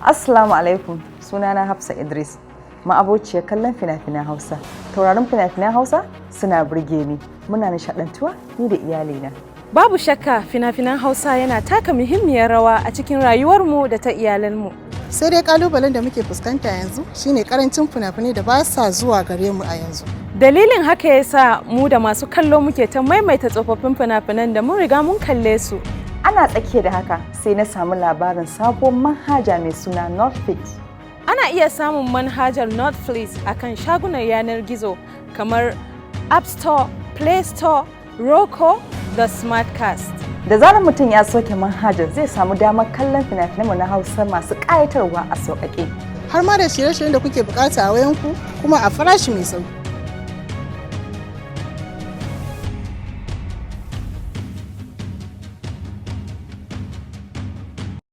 Assalamu alaikum, sunana Hafsa Idris, ma'abociyar kallon fina-finan Hausa. Taurarin fina-finan Hausa suna burge ni, muna nishadantuwa ni da iyalina. Babu shakka, fina-finan Hausa yana taka muhimmiyar rawa a cikin rayuwarmu da ta iyalanmu. Sai dai kalubalen da muke fuskanta yanzu shine karancin fina-finai da ba sa zuwa gare mu a yanzu. Dalilin haka ya sa mu da masu kallo muke ta maimaita tsofaffin fina-finan da mun riga mun kalle su. Ana tsakiya da haka sai na samu labarin sabuwar manhaja mai suna Notflix. Ana iya samun manhajar Netflix a kan shagunan yanar gizo kamar App Store, Play Store, Roku da Smartcast. Da zarar mutum ya sauke manhajar, zai samu damar kallon fina-finanmu na Hausa masu ƙayatarwa a sauƙaƙe. Har ma da shirye-shiryen da kuke bukata a wayanku, kuma a farashi mai sauki.